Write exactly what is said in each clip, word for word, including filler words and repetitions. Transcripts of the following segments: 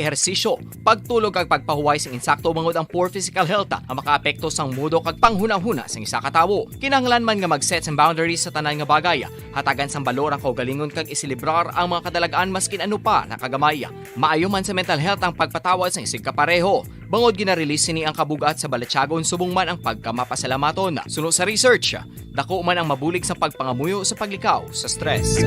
ehersisyo, pagtulog kag pagpahuway sing insakto bangod ang poor physical health nga makaapekto sang mudo kag panghunahuna sang isa ka tawo. Kinahanglan man nga mag-set sang boundaries sa tanan nga bagay. Hatagan sang balor ang kaugalingon kag iselebrar ang mga kadalag-an maskin ano pa na kagamay. Maayo man sa mental health ang pagpatawad sang isigkapareho, bangod gina-release sini ang kabug-at sa balatyagon subong man ang pagkamapasalamaton. Suno sa research, dako man ang mabulig sa pagpangamuyo sa paglikaw sa stress.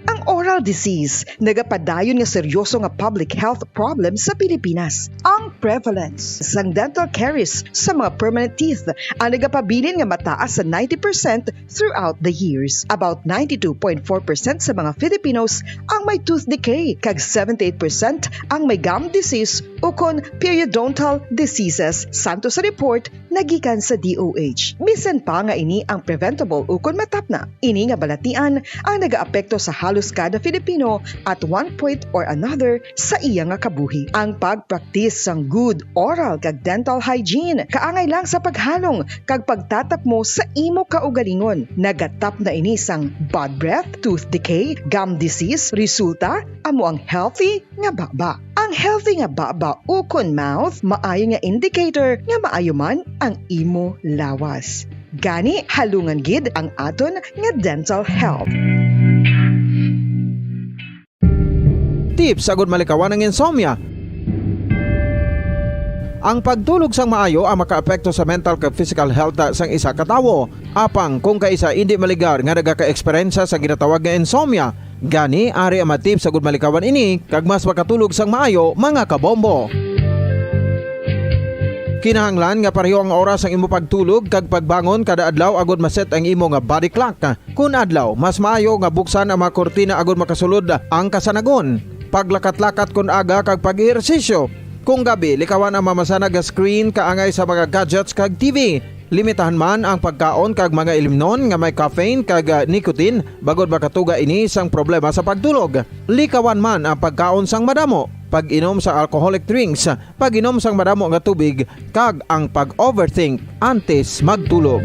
Ang oral disease nagapadayon nga seryoso nga public health problem sa Pilipinas. Ang prevalence sang dental caries sa mga permanent teeth ang nagapabilin nga mataas sa ninety percent throughout the years. About ninety-two point four percent sa mga Filipinos ang may tooth decay, kag seventy-eight percent ang may gum disease ukon periodontal diseases, santo sa report nagikan sa D O H. Bisan pa nga ini ang preventable ukon matapna, ini nga balatian ang nagaapekto sa halos kada Filipino at one point or another sa iya nga kabuhi. Ang pagpraktis sang good oral kag dental hygiene kaangay lang sa paghalong kag pagtatapmo sa imo kaugalingon. Nagatapna ini sang bad breath, tooth decay, gum disease. Resulta, amo ang healthy nga baba. Ang healthy nga baba ukon mouth maayo nga indicator nga maayo man ang imo lawas. Gani, halungan gid ang aton nga dental health. Tips agud malikawan ang insomnia. Ang pagtulog sang maayo ang makaapekto sa mental kag physical health sang isa ka tawo. Apang kung kaisa indi maligar nga nagaka-eksperyensya sa ginatawag nga insomnia, gani ari ang mga tips agud malikawan ini kag mas makatulog sang maayo, mga kabombo. Kinahanglan nga pareho ang oras sang imo pagtulog kag pagbangon kada adlaw agud ma-set ang imo nga body clock. Kon adlaw, mas maayo nga buksan ang mga kurtina agud makasulod ang kasanagon. Paglakat-lakat kon aga kag pag-ehersisyo. Kung gabi, likawan ang mamasanag nga screen kaangay sa mga gadgets kag T V. Limitahan man ang pagkaon kag mga ilimnon nga may caffeine kag, ah, nicotine, bangod makatuga ini sang problema sa pagtulog. Likawan man ang pagkaon sang madamo, pag-inom sa alcoholic drinks, pag-inom sang madamo nga tubig, kag ang pag-overthink antes magtulog.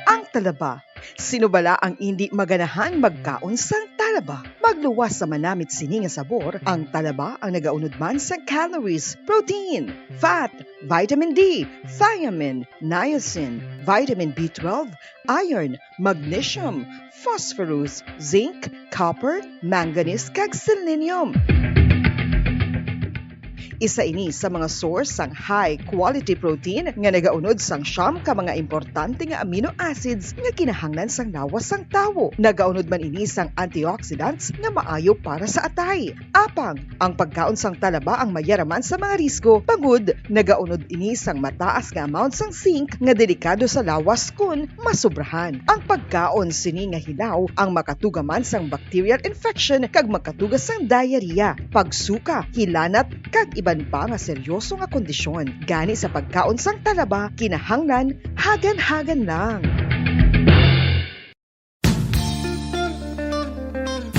Ang talaba. Sino bala ang indi maganahan magkaon sang talaba? Magluwas sa manamit sini nga sabor, ang talaba ang nagaunod man sang calories, protein, fat, vitamin D, thiamine, niacin, vitamin B twelve, iron, magnesium, phosphorus, zinc, copper, manganese, kag selenium. Isa ini sa mga source sang high quality protein nga nagaunod sang siyam ka mga importante nga amino acids nga kinahanglan sang lawas sang tawo. Nagaunod man ini sang antioxidants nga maayo para sa atay. Apang, ang pagkaon sang talaba ang mayaraman sa mga risgo, bangod nagaunod ini sang mataas nga amount sang zinc nga delikado sa lawas kon masobrahan. Ang pagkaon sini nga hilaw ang makatuga man sang bacterial infection kag makatuga sang diarrhea, pagsuka, hilanat, kag iban pa nga seryoso nga kondisyon. Gani, sa pagkaon sang talaba, kinahanglan hagan-hagan lang.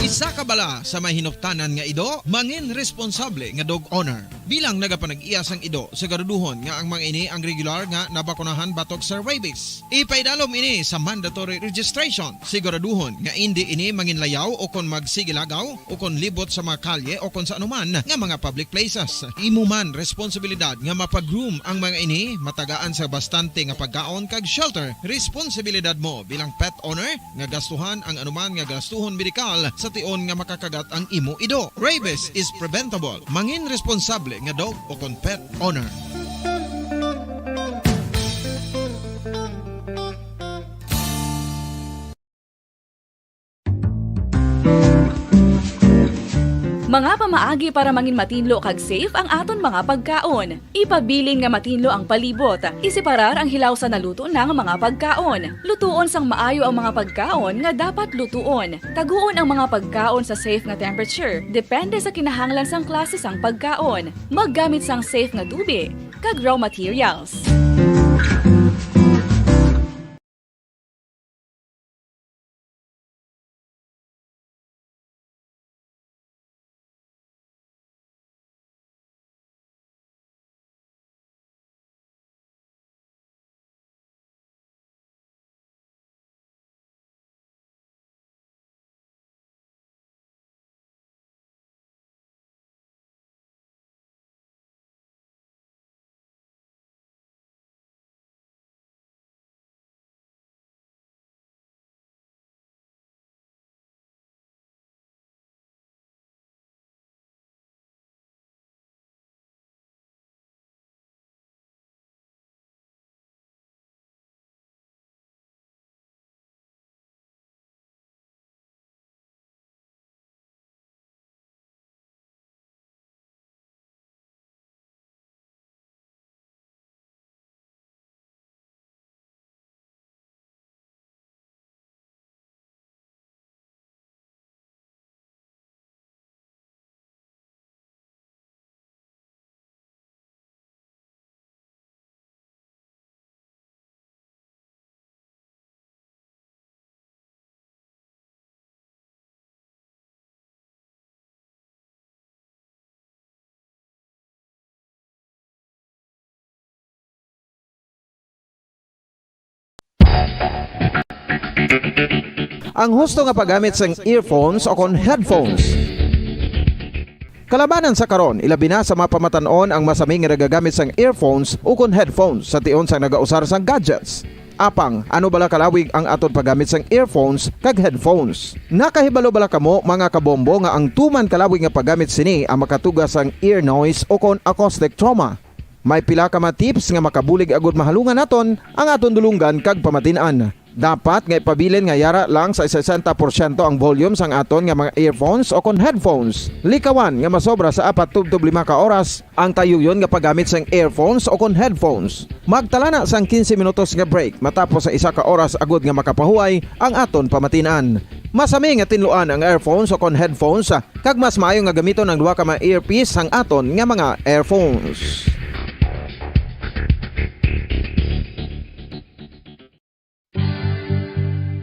Isa ka bala sa may hinuptanan nga ido, mangin responsable nga dog owner. Bilang nagapanag-iya sang ido, siguraduhon nga ang mga ini ang regular nga nabakunahan batok sa rabies. Ipaidalom ini sa mandatory registration. Siguraduhon nga indi ini manginlayaw o kon magsigilagaw o kon libot sa mga kalye o kon sa anuman nga mga public places. Imo man responsibilidad nga mapa-groom ang mga ini, matagaan sa bastante nga pagkaon kag shelter. Responsibilidad mo bilang pet owner nga gastuhan ang anuman nga gastuhon medikal sa tion nga makakagat ang imo ido. Rabies is preventable. Mangin responsable nga dog o kon pet owner. Mga pamaagi para mangin matinlo kag safe ang aton mga pagkaon. Ipabilin nga matinlo ang palibot. Iseparar ang hilaw sa naluto na nga mga pagkaon. Lutuon sang maayo ang mga pagkaon nga dapat lutuon. Taguon ang mga pagkaon sa safe nga temperature, depende sa kinahanglan sang klase sang pagkaon. Maggamit sang safe nga tubig kag raw materials. Ang husto nga paggamit sang earphones o kon headphones. Kalabanan sa karon, ilabi na sa mga pamatan-on ang masami nga nagagamit sang earphones ukon headphones sa tion sang nagausar sang gadgets. Apang, ano bala kalawig ang aton paggamit sang earphones kag headphones? Nakahibalo bala kamo, mga kabombo, nga ang tuman kalawig nga paggamit sini ang makatuga sang ear noise ukon acoustic trauma? May pila ka mga tips nga makabulig agud mahalungan naton ang aton dulonggan kag pamatin-an. Dapat nga ipabilin nga yara lang sa sesenta porsyento ang volume sang aton nga mga earphones o kon headphones. Likawan nga masobra sa apat tubtob lima ka oras ang tayuyon nga paggamit sang earphones o kon headphones. Magtala na sang quince minutos nga break matapos sa isa ka oras agud nga makapahuway ang aton pamatin-an. Masami nga tinluan ang earphones o kon headphones, kag mas maayo nga gamiton ang duha ka mga earpiece sang aton nga mga earphones.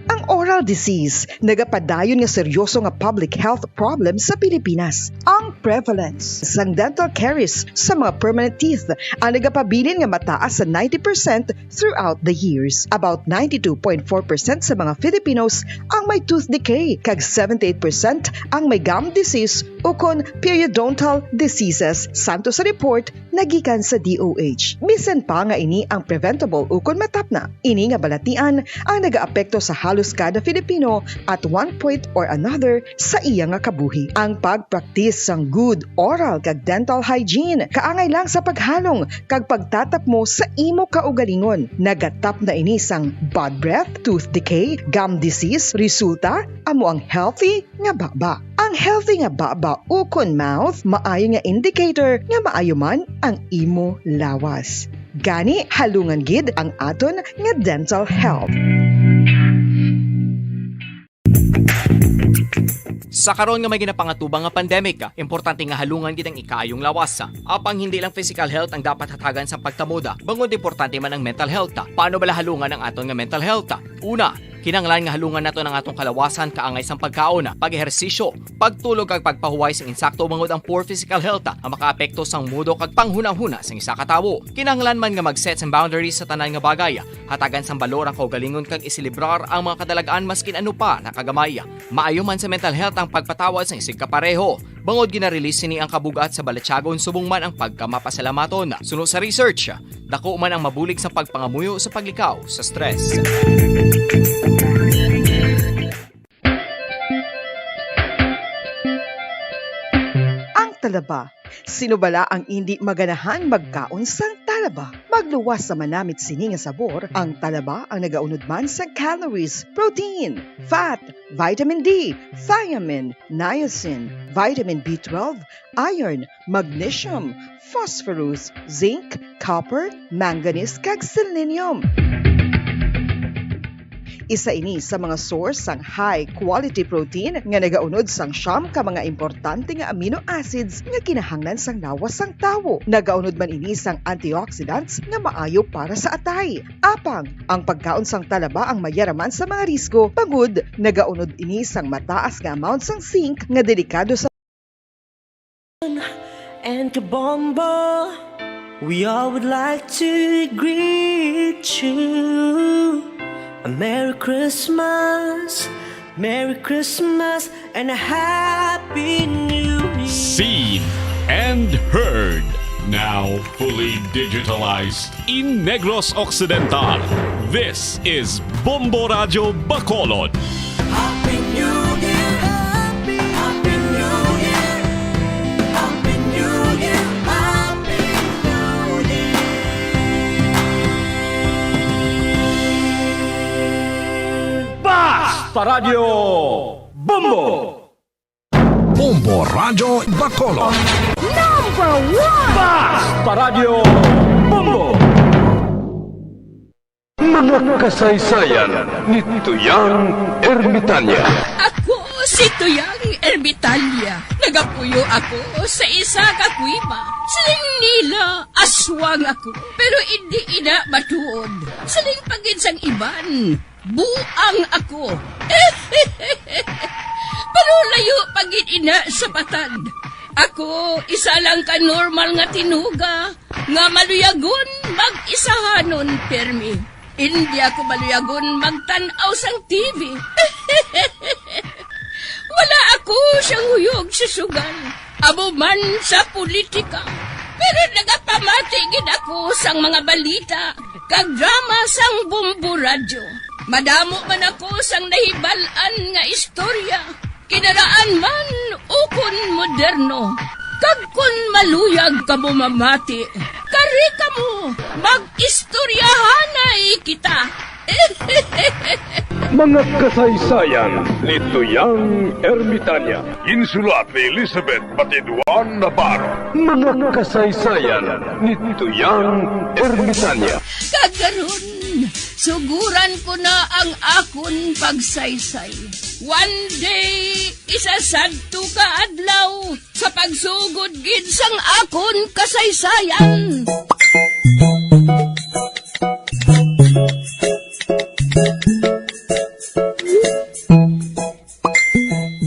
Ang oral disease nagapadayon nga seryoso nga public health problem sa Pilipinas. Ang prevalence sang dental caries sa mga permanent teeth ang nagapabilin nga mataas sa ninety percent throughout the years. About ninety-two point four percent sa mga Filipinos ang may tooth decay, kag seventy-eight percent ang may gum disease ukon periodontal diseases, santo sa report nagikan sa D O H. Bisan pa nga ini ang preventable ukon matapna, ini nga balatian ang nagaapekto sa halos kada Filipino at one point or another sa iya nga kabuhi. Ang pagpraktis sang good oral kag dental hygiene kaangay lang sa paghalong kag pagtatapmo sa imo kaugalingon. Nagatapna ini sang bad breath, tooth decay, gum disease, resulta amo ang healthy nga baba. Ang healthy nga baba ukon mouth maayo nga indicator nga maayo man ang imo lawas. Gani, halungan gid ang aton nga dental health. Sa karon nga may ginapangatubang nga pandemic, importante nga halungan gid ang ikaayong lawas. Apang hindi lang physical health ang dapat hatagan sa pagtamod, bangod importante man ang mental health. Paano bala halungan ang aton nga mental health? Una, kinahanglan nga halungan naton ang atong kalawasan kaangay sang pagkaon, pag-ehersisyo, pagtulog kag pagpahuway sang insakto, bangod ang poor physical health ang makaapekto sang mudo kag panghunahuna sang isa ka tawo. Kinahanglan man nga mag-set sang boundaries sa tanan nga bagay. Hatagan sang balor ang kaugalingon kag iselebrar ang mga kadalag-an maskin ano pa na kagamay. Maayo man sa mental health ang pagpatawad sang isigkapareho, bangod gina-release sini ang kabug-at sa balatyagon subong man ang pagkamapasalamaton. Suno sa research, dako man ang mabulig sa pagpangamuyo sa paglikaw sa stress. Ang talaba. Sino bala ang indi maganahan magkaon sang talaba? Magluwas sa manamit sini nga sabor, ang talaba ang nagaunod man sa calories, protein, fat, vitamin D, thiamine, niacin, vitamin B twelve, iron, magnesium, phosphorus, zinc, copper, manganese, kag selenium. Isa ini sa mga source sang high quality protein nga nagaunod sang siyam ka mga importante nga amino acids nga kinahanglan sang lawas sang tawo. Nagaunod man ini sang antioxidants nga maayo para sa atay. Apang, ang pagkaon sang talaba ang mayara man sa mga risgo, bangod nagaunod ini sang mataas nga amount sang zinc nga delikado sa And Kabombo, we all would like to greet you a Merry Christmas, Merry Christmas, and a Happy New Year. Seen and heard, now fully digitalized in Negros Occidental. This is Bombo Radyo Bacolod. Happy New Year! Happy, Happy New Year! Happy New Year! Happy New Year! Basta Radyo Bombo! Bombo Radyo Bacolod. Number one! Basta Radyo Bombo! Mga kasaysayan ni Tuyang Ermitanya. Ako si Tuyang Ermitanya. Nagapuyo ako sa isa ka kuweba. Siling nila, aswang ako. Pero indi ina matuod. Siling pa gid sang iban, buang ako. Pero layo pa gid ina sa patad. Ako, isa lang ka normal nga tinuga nga maluyagon mag-isahanon pirmi. Hindi ako maluyagon magtan-aw sang T V. Wala ako siyang huyog sa sugal, amo man sa politika. Pero nagapamati gid ako sang mga balita kag drama sang Bombo Radyo. Madamo man ako sang nahibal-an nga istorya, kinaraan man ukon moderno. Kag kon maluyag kamo mamati, kari kamo, mag-istoryahanay kita. Mga kasaysayan ni Tuyang Ermitanya. Ginsulat ni Elizabeth Batiduan Navarro. Mga kasaysayan ni Tuyang Ermitanya. Kag karon, suguran ko na ang akon pagsaysay. One day, isa sadto ka adlaw, sa pagsugod gid sang akon kasaysayan.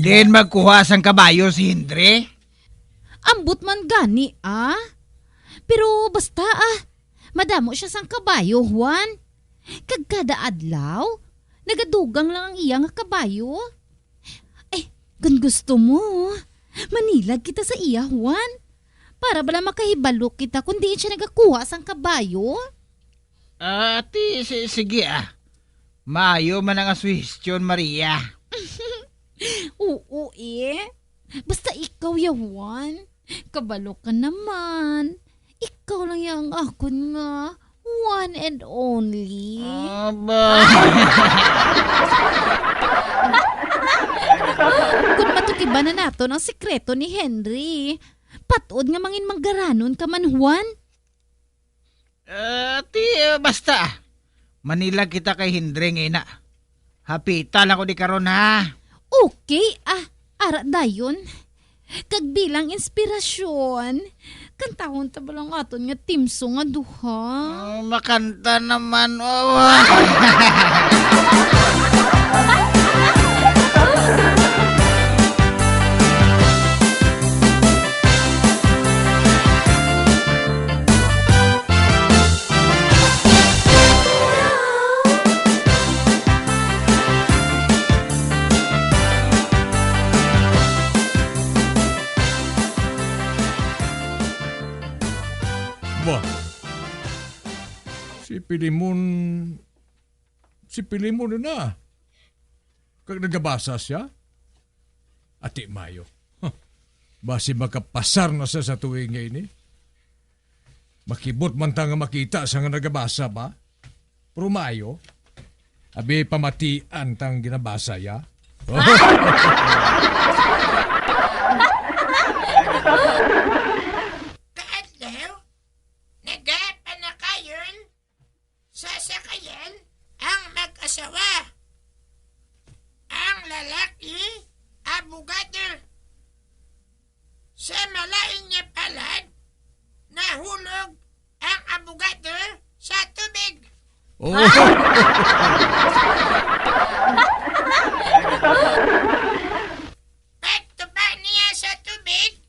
Din magkuha sang kabayo si Hindre? Ambot man gani, ah. Pero basta, ah, madamo siya sang kabayo, Juan. Kag kada adlaw, nagadugang lang ang iya nga kabayo. Eh, kon gusto mo, manilag kita sa iya, Juan. Para bala makahibalo kita kung diin siya nagakuha sang kabayo. Ah, ti, si-, sige, ah. Maayo man ang suhestyon, Maria. Oo, eh. Basta ikaw, ya, Juan. Kabalo ka naman. Ikaw lang ya ang akon nga one and only. Aba. Kung matukiban na naton ang sikreto ni Henry, patod nga mangin manggaranon ka man, Juan. Ah, ti, ah, basta. Manilag kita kay Hindre nga ina. Hapita lang ko di karon, ha? Okay, ah, ara dayon. Kag bilang inspirasyon, kantahon ta bala ang aton nga team song nga duha. Oh, makanta naman. Oh. Ba, si Pilimon, si Pilimon na. Kag nagabasa siya? Ati mayo. Huh. Basi makapasar na siya sa tuig nga ini. Makibot man ta nga makita sa nga nagabasa ba? Pero maayo. Abi pamatian tang ginabasa ya. Kaadlaw, nagapanakayon sa sakayan ang mag-asawa. Ang lalaki, abogado. Sa malain nga palad, nahulog ang abogado sa tubig. Oh. Pagtupa niya sa tubig,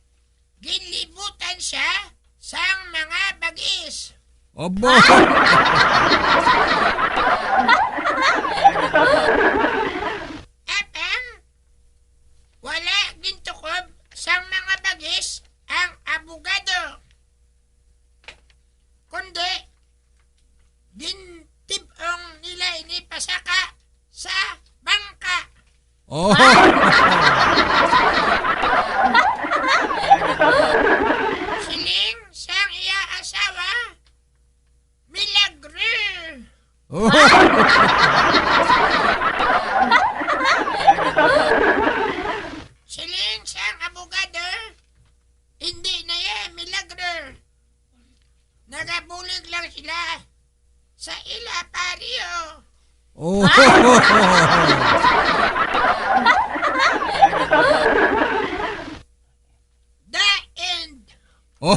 ginlibutan siya sang mga bagis. Aba! Apang wala gintukob sang mga bagis ang abogado, kundi gintib-ong nila ini pasaka sa bangka. Oh. Siling sang iya asawa, milagro. Oh. Siling sang abogado, hindi na iya milagro. Nagabulig lang sila sa ila pareho. Oh. The end. Oh.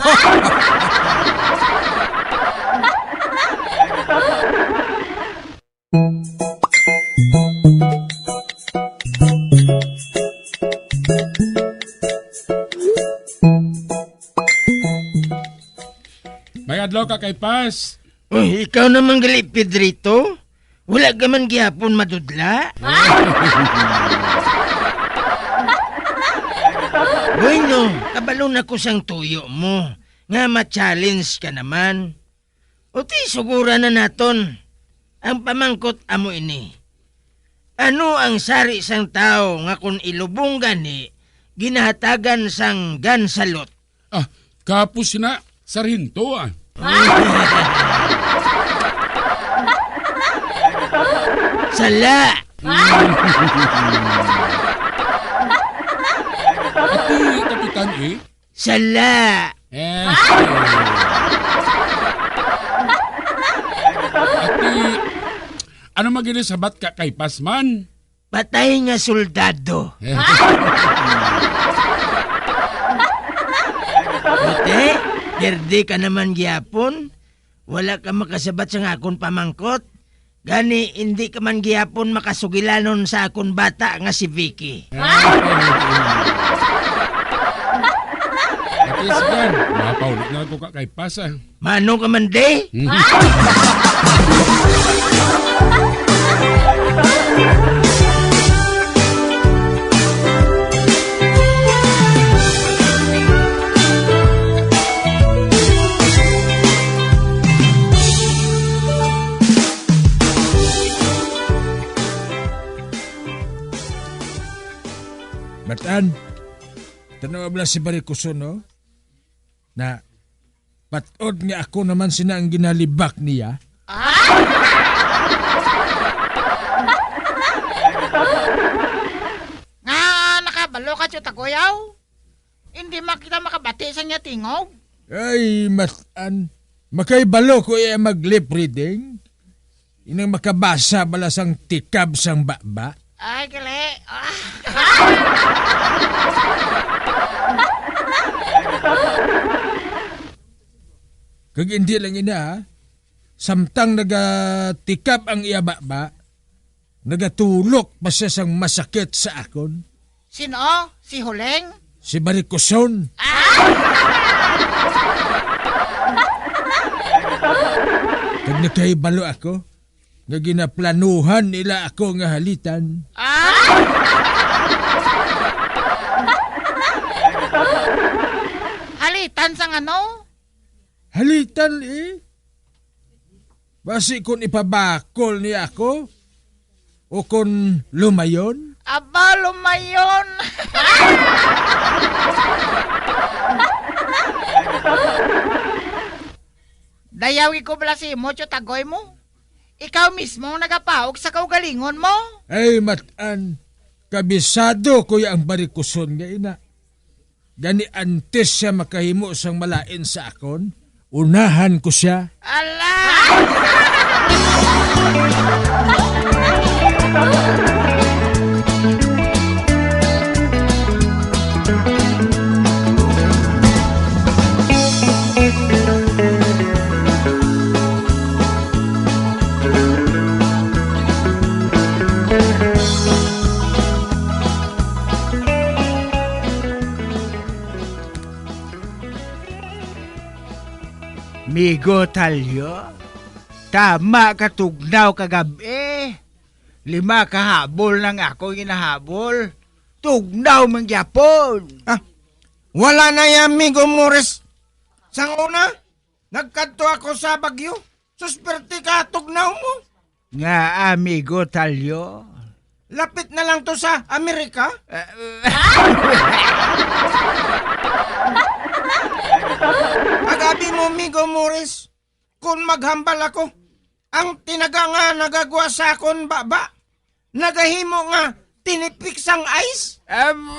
May adlaw ka kay Pas. Uy, ikaw naman gali, Pedrito. Wala ka man gihapon madudla? Bueno, kabalo na ko sang tuyo mo nga ma-challenge ka naman. Uti, sugura na naton. Ang pamangkot amo ini. Ano ang sari sang tawo nga kon ilubong gani ginahatagan sang gun salute? Ah, kapos na, sarhento, ah. Sala! Ati, Kapitan, eh? Sala! Eh. Ati, ano magini sabat ka kay Pasman? Patay nga soldado. Ate, pirdi ka naman gyapon. Wala ka makasabat sa akon pamangkot. Gani, hindi ka man gyapon makasugilanon sa akon bata nga si Vicky. Ate, sige, mapauli na ko ka kay Pasa. Mano ka man, di? Matan, tanaw bala si Barikuson, no? Na Patod nga ako naman sina ang ginalibak niya. Nga nakabalo ka, Tiyot Agoyaw? Hindi man kita makabati sa niya tingog. Ay, matan. Makahibalo ko iya mag-lip reading. Inang makabasa bala sang tikab sang baba? Ay, gali. Ah. Kag hindi lang ina, samtang nagatikab ang iya baba, nagatulok pa siya sang masakit sa akon. Sino? Si Huleng? Si Barikuson. Ah! Kag nakahibalo ako nga ginaplanuhan nila ako nga halitan. Ah! Halitan sang ano? Halitan, eh. Basi kon ipabakol niya ako, o kon lumayon? Aba, lumayon! Dayawi ko bala si Mocho Tagoy mo. Ikaw mismo ang nagapaog sa kaugalingon mo. Ay, matan. Kabisado ko ya ang barikuson nga ina. Gani, antes siya makahimo sang malain sa akon, unahan ko sia. Ala! Migo Talyo, tama ka tugnaw kagab-i. Lima ka habol nang ako ginahabol. Tugnaw man gyapon. Ah, wala na ya, Migo Morris. Sang una, nagkadto ako sa Baguio. Susperte ka, tugnaw mo. Nga, amigo Talyo. Lapit na lang to sa Amerika. Ah, pag-abi mo, Migo Morris, kung maghambal ako, ang tinaga nga nagagwa sa akon baba, nagahimo nga tinipik sang ice. Am-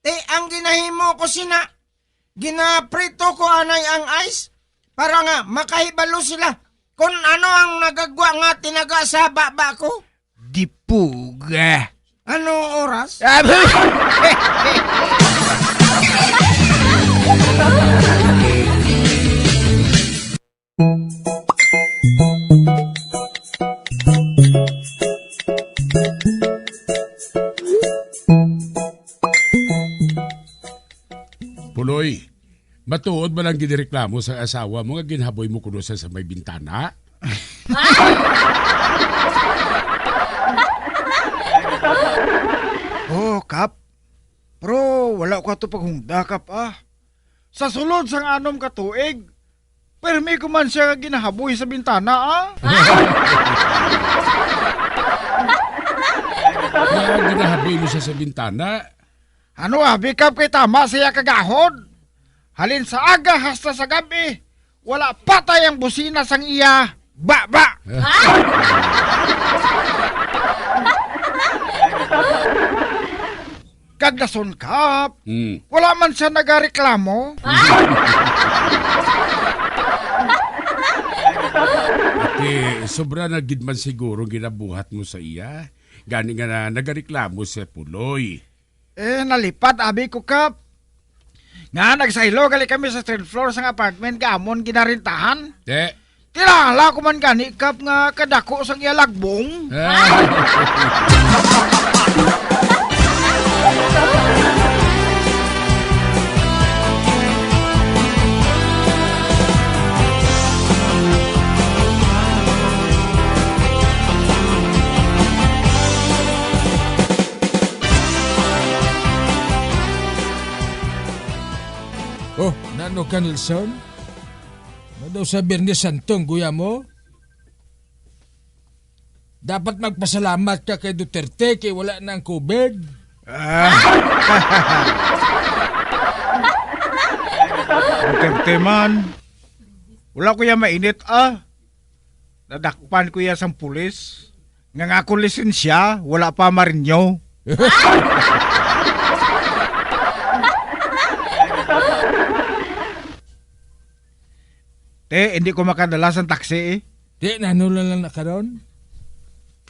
Ti ang ginahimo ko sina, ginaprito ko anay ang ice para nga makahibalo sila kon ano ang nagagwa nga tinaga sa baba ko. Dipuga. Anong oras? Puloy, Matuod ba lang ginireklamo sa asawa mo nga ginhaboy mo kuno sa, sa may bintana? Oh, Kap. Pero wala ko ato paghungda, Kap, ah. Sa sulod sang anom ka tuig, permi ko man siya nga ginahaboy sa bintana, ah. Nga ginahaboy mo siya sa bintana? Ano, abi, Kap, kay tama sa iya kagahod. Halin sa aga hasta sa gab-i, wala patay ang busina sang iya baba. Kag dason, Kap, Hmm. wala man siya nagareklamo. Ate, sobra na gid man siguro ginabuhat mo sa iya. Gani nga na, nagareklamo siya, Puloy. Eh, nalipad, abi ko, Kap. Nga, nagsaylo gali kami sa third floor sang apartment nga amon ginarentahan. Te. Kilala ko man gani, Kap, nga kadako sang iya lagbong. Ah. Oh, nano ka, Nelson? Ano daw sa Biyernes Santo ang guya mo? Dapat magpasalamat ka kay Duterte kay wala na ang covid. Ah. Duterte man. Wala ko ya mainit, ah. Nadakpan ko iya sang pulis nga, nga akong lisensya, wala pa marinyo. Te, hindi ko makadala sang taxi, eh. Te, nano na lang na karon?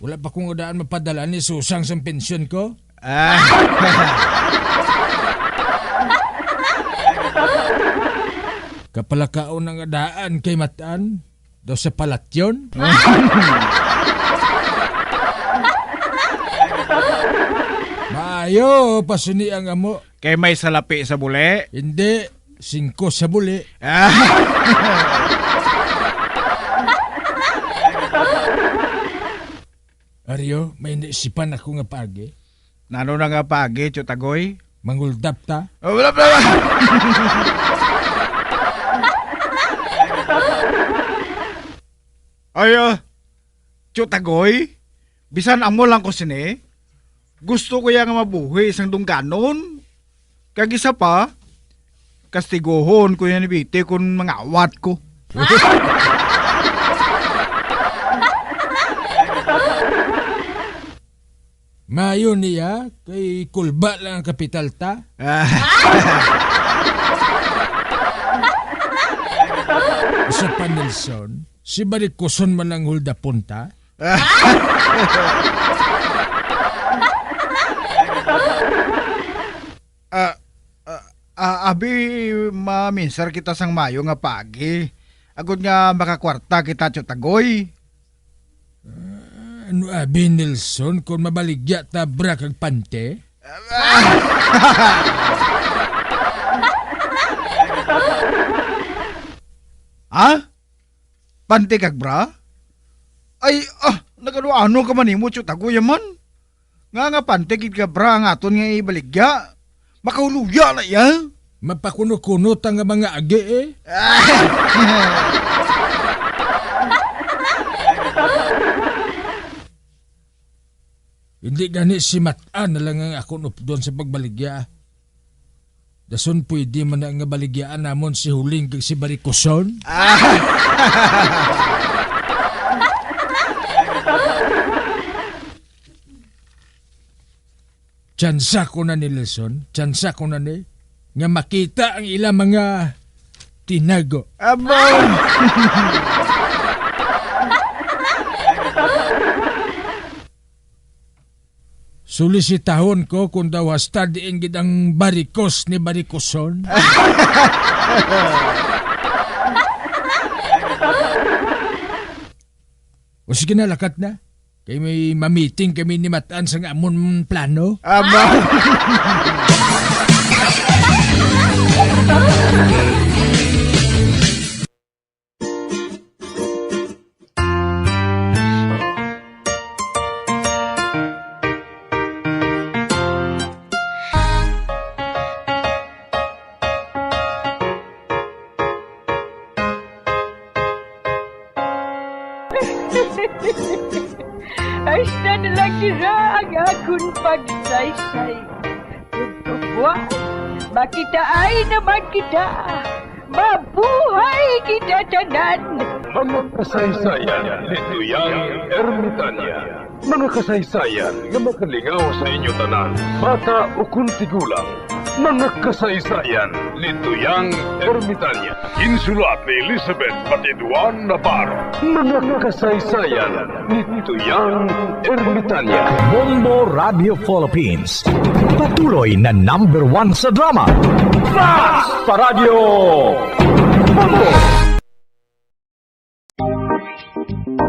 Wala pa kong daan mapadala ni Susang sang pensyon ko. Ah. Kapalakaon ang daan kay Matan. Daw sa palatyon? Maayo, pasuni ang amo. Kay may salapi sa buli? Hindi, singko sa buli. Ah. Aryo, may naisipan ako nga paagi. Nano na nga paagi, Tyo Tagoy? Manguldap ta? Oh, wala, wala, wala. Ay, ah, Tyo Tagoy, bisan amo lang ko sini, gusto ko ya nga mabuhi sang dungganon. Kag isa pa, kastigohon ko yan ni Biti kon mangawat ko. Maayo niya, kay kulba lang ang kapital ta. Ah. Isa pa, Nelson, si Barikuson man ang huldapon ta. Ah, ah, ah, abi, maminsar kita sang mayo nga paagi, agod nga makakwarta kita, Tyo Tagoy. Ah, ano abi, Nelson, kon mabaligya ta bra kag panty? Ah? Panty kag bra? Ay, ah, nagaluano ka man nimo, Tyo Tagoy, man? Nga nga panty gid ka bra ang aton nga ibaligya? Makahuluya na iya. Mapakuno-kuno ta nga mga agi, eh. Hindi gani si Matan na lang ang akon updon sa pagbaligya. Dason pwede man na nga baligyaan namon si Huling kag si Barikuson. Ah. Tsansa ko na ni Nelson, tsansa ko na ni, nga makita ang ila mga tinago. Amo! Solisitahon ko kung daw hasta diin gid ang barikos ni Barikoson. O sige na, lakat na. Kay may mamiting kami ni Matan sa nga amon plano. Aba. Hasta na lang dira ang akon pagsaysay. Buwas, makitaay naman kita. Mabuhay kita tanan! Mga kasaysayan ni Tuyang Ermitanya. Mga kasaysayan nga makalingaw sa inyo tanan, bata o kun tigulang. Mga kasaysayan ni Tuyang Ermitanya. Insulat ni Elizabeth Batiduan Navarro. Mga kasaysayan ni Tuyang Ermitanya. Bombo Radio Philippines. Patuloy na number one sa drama. Fast Paradyo! Bombo!